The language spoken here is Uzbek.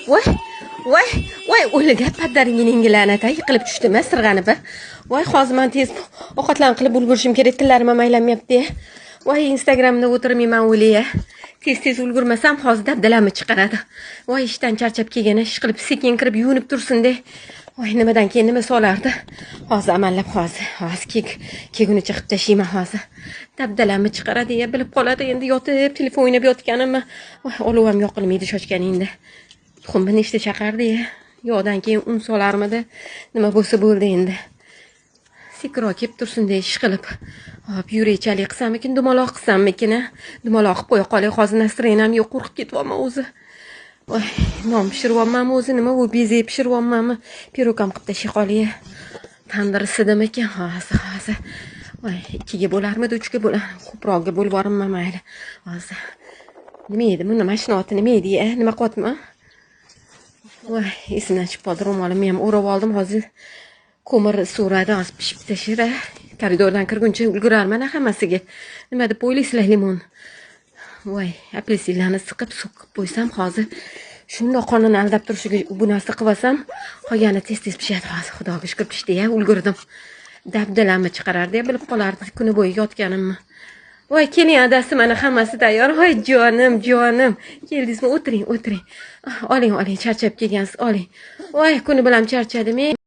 Voy, voy, voy, o'liga paddaringning la'nati, yiqilib tushdimi sirg'anib? Voy, hozir man tez ovqatlarni qilib ulgurishim kerak, tillarim ham aylanmayapti. Voy, Instagramda o'tirmayman o'liya. Tez-tez ulgurmasam hozir dabdalamni chiqaradi. Voy, ishdan charchab kelgan, ish qilib sekin kirib yuvinib tursin-de. Voy, nimadan keyin nima solardi? Hozir amallab hozir, hozir kelgunicha qilib tashlayman hozir. Dabdalamni chiqaradi, ya bilib qoladi endi yotib telefon o'ynab yotganimni. Voy, olov ham yoqilmaydi shoshganingda. Tuxumni nechta chaqardi ya? Yog'dan keyin un solarmidi? Nima bo'lsa bo'ldi endi. Sekinroq kelib tursin de ish qilib. Hop, yurakchalik qilsammikin, dumaloq qilsammikin, a? Dumaloq qilib qo'ya qolay, hozir настроение yo'q, qo'rqib ketyapman o'zi. Voy, non pishiryapmanmi o'zi, nima bu beze pishiryapmanmi? Pirog ham qilib tashlay qolay. Tandir isidimikin? Hozir, hozir. Voy, ikkiga bo'larmidi, uchga bo'lar. Ko'prog'iga bo'lib yuboraman mayli. Hozir. Nima edi buni? Mana shuni oti nima edi, ya? Nima qilyapman? Voy, esimdan chiqib qoldi. Ro'molimni ham o'rab oldim. Hozir ko'mir so'radi, hozir pishib tashir. Koridordan kirguncha ulgurarman hammasiga. Nima deb o'ylaysizlar limon? Voy, apelsinlarni siqib, so'kib qo'ysam hozir shundoq qornini aldab turishiga bu narsa qilib olsam, qolgani tez-tez pishadi hozir. Xudoga shukr pishdi ya, ulgurdim. Dabdalamni chiqarardi, bilib qolardi kuni bo'yi yotganimni. Voy, keling adasi, mana hammasi tayyor. Voy, jonim, jonim. Keldingizmi? O'tiring, o'tiring. Oling, oling, charchab kelgansiz, oling. Voy, kuni bilan charchadim.